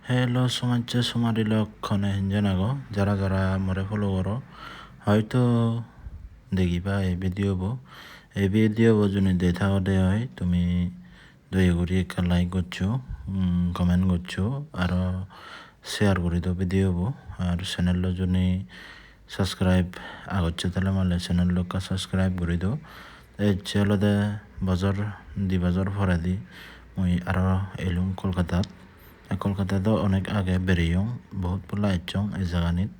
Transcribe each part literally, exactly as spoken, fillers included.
Hello, somajje somari lok, hone henjan ago? Jara jara more follow goro, hoito degiba ei video bo. Ei video bo juni de thagode oi, tumi doye guri ekka like goccho, mm, comment goccho, aro share guri do video bo, ar channel lo juni subscribe agocche tale male channel lokka subscribe guri do. Te ecche olode bojor, di bojor poredi mui aro elung Kolkatat. Te Kolkatat do onek age bereyong, bohut polla ecchong ei jaganit.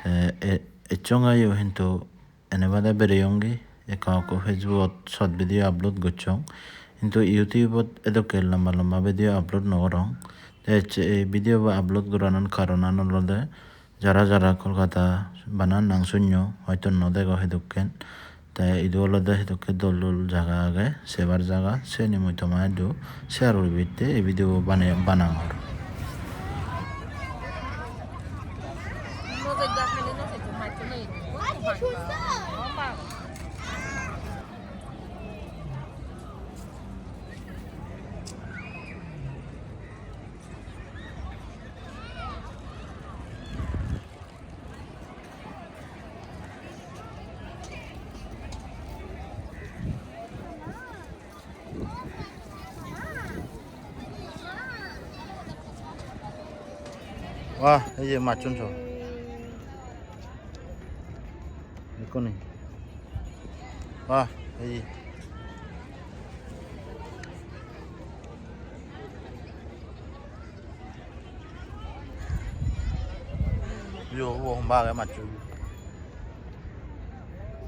Te e-, ecchong ayo hintu ene bade bereyongi, ekka ekko Facebook-ot short video upload gocchong, hintu YouTube-ot edokke lamba lamba video upload no gorong. Te ecche ei video bo upload goranan karonan olode jara jara Kolkata bana nang sunno, hoito no dego hedokken. Te idu olode hedokke dol dol jaga age, sebar jaga, seni mui toma idu share guribatte ei video bo bane-, banangor. Wah, ei je machchun so. Ikkuni. Wah, ei je. Yo, wo, homba age machcho.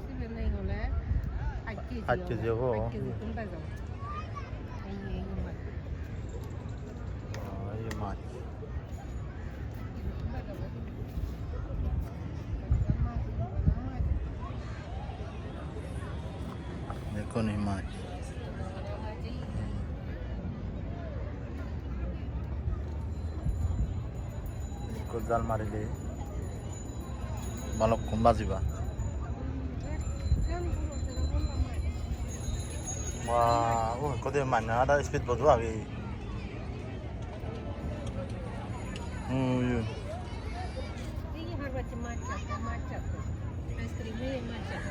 Sibe nei hole, pach kg pach kg obo. Pach kg tun bej obo. Ei, ei, ei mach. Ah, ei mach. Ikkuni mach. Ikko jal marile balukkun bajiba. Wah, oh, ekko de mach na ada speed boat o age. Oh, iya. Ini harga cuma cat, cuma cat. Ice cream ini cuma cat.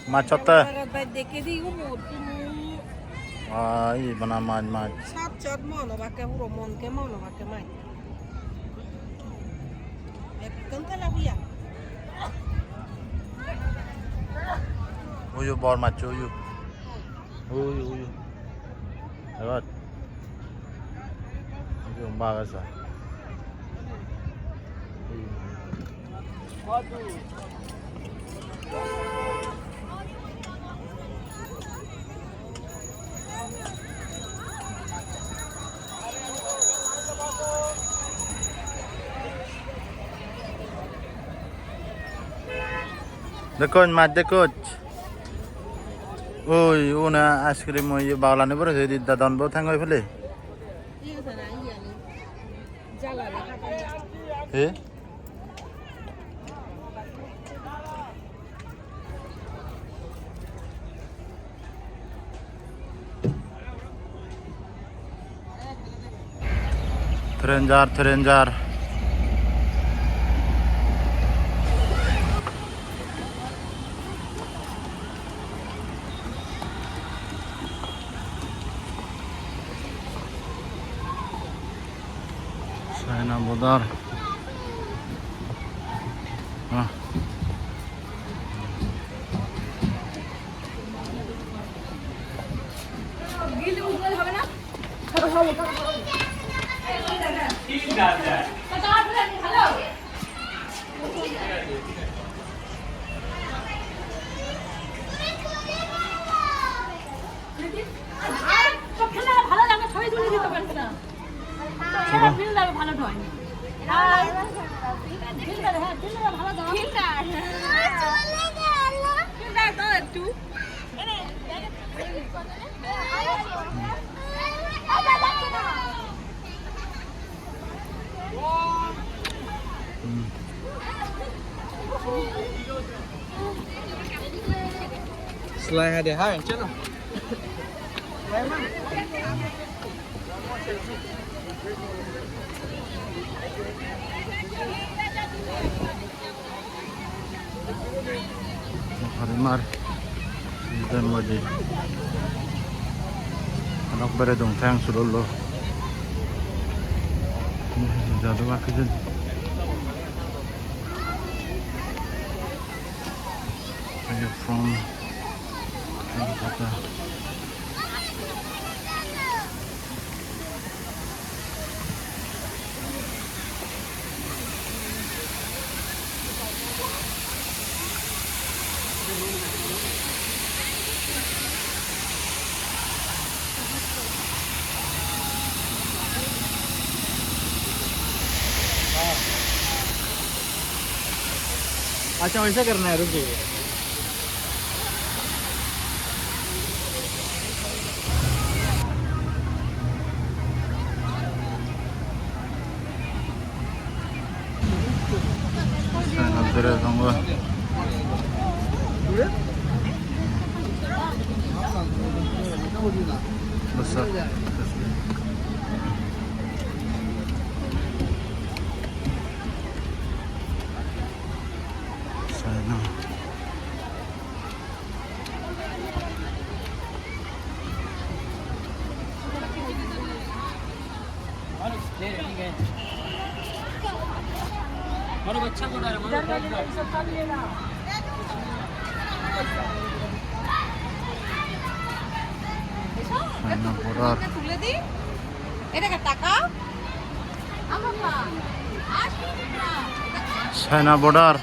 Mach hotte? Ah, iye bana mach, mach. Sat sat mon obakke, puro mon ke mon obakke mach. Ekkan tala huya. Uyu bor mach, uyu. Uyu, uyu. Ebar. Uyu, baga sa. Uyu. Dekoj, mach dekoj. Oi, una ice cream oi, bagalani pore se di dadon bo thang oi pele. He? Tren jar, tren jar. China border. Ah. Selain ada, hai, chalo. Harimar. Janmadi. Anak beredong thang sulolo. Jadu akhijun. Ayo from Kolkata. अच्छा, वैसा करना है, रुक जाइए। Saina beredongo. Basa. Saina. Saina border. Saina border.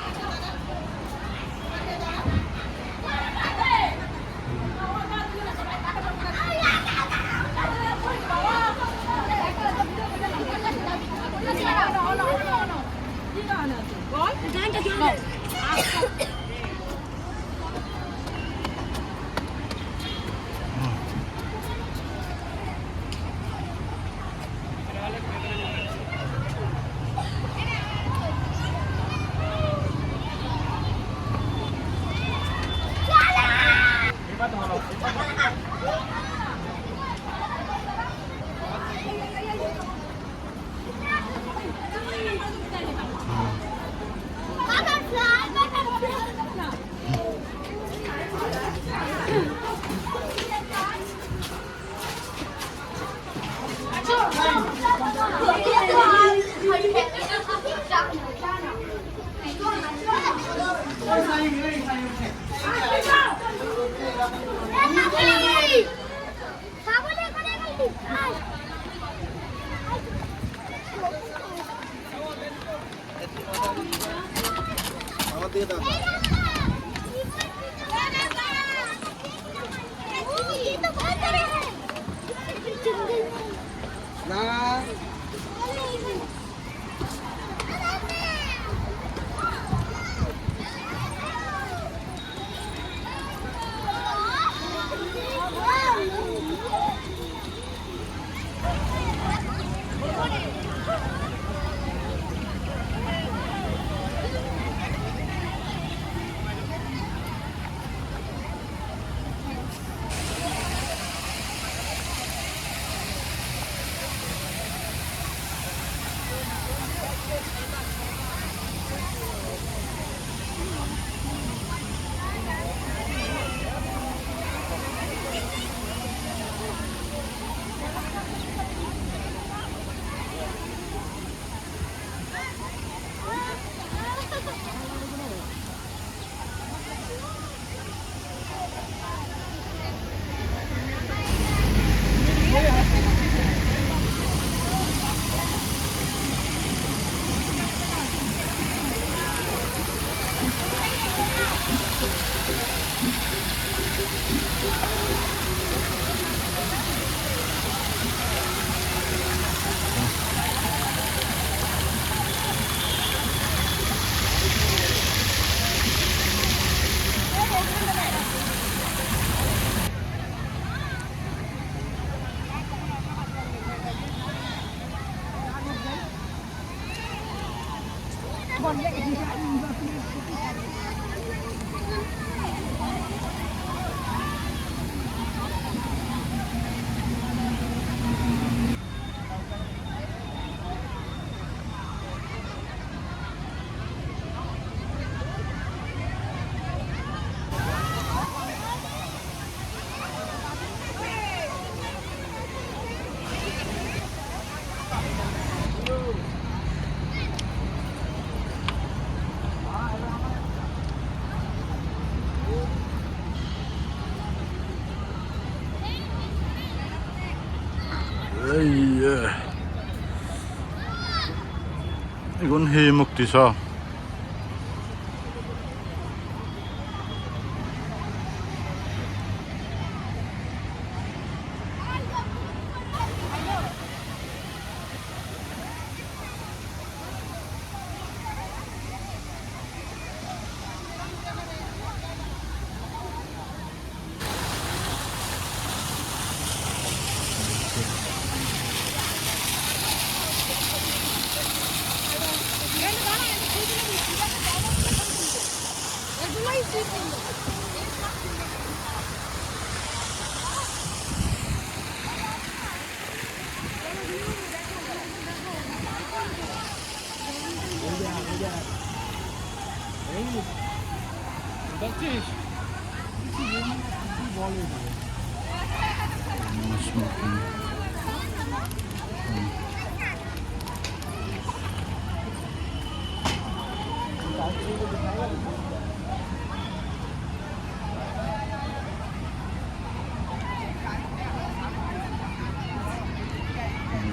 Ei, eh. Igun hi mukti so?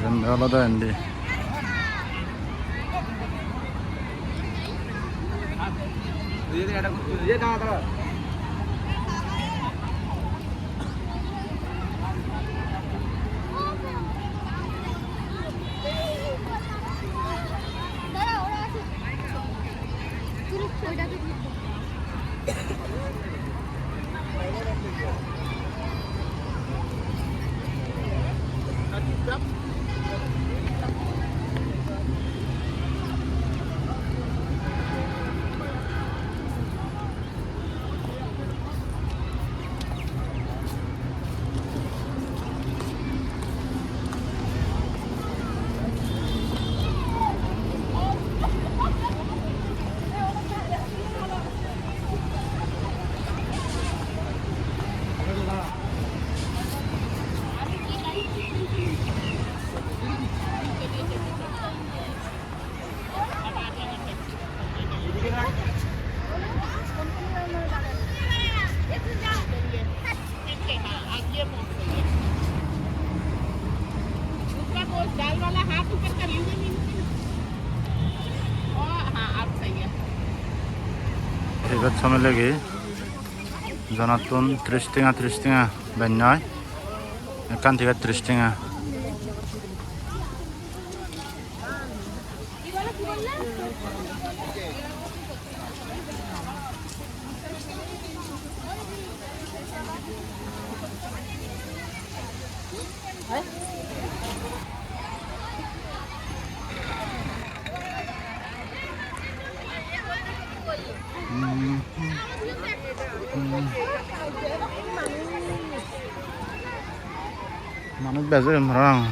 Iyen olode indi. दूसरा वो दाल वाला हाफ ऊपर कर लीजिए, नीचे। ओ, हाँ, अब सही है। Ticket somei legi jonottun tris tenga, tris tenga bennoi. Ekkan ticket tris tenga. Manuj bej oyon parapang.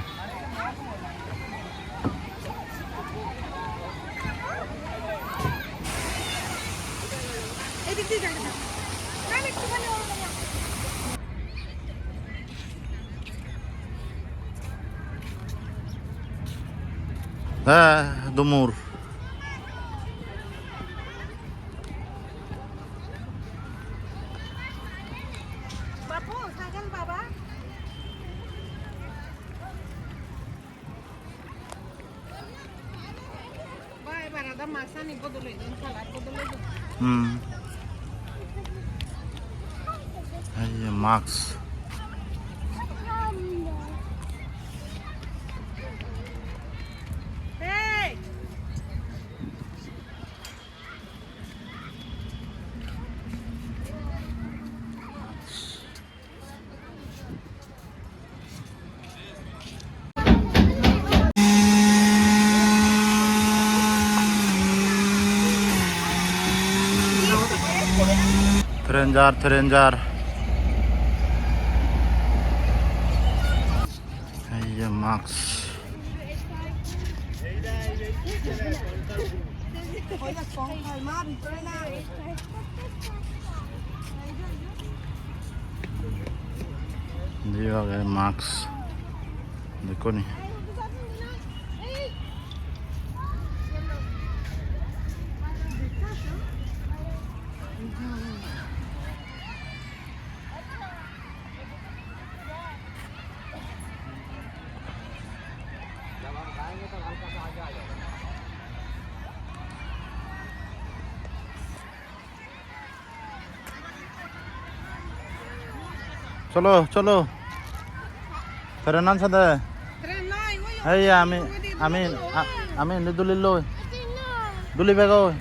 Eh, dumur. Bapu, cycle baba. Ba, ebar ada mask ani bodoloi don, color bodoloi don. Hmm. Ei je mask. Hey! Tren jar, tren jar. Ei je mask. Indi agey mask. Dekkoni. Cholo, cholo. Train-an sade. Train noi, oi, oi, oi, ami, oi, oi, ami, oi, oi. A-, ami indi duli loi. Duli bego.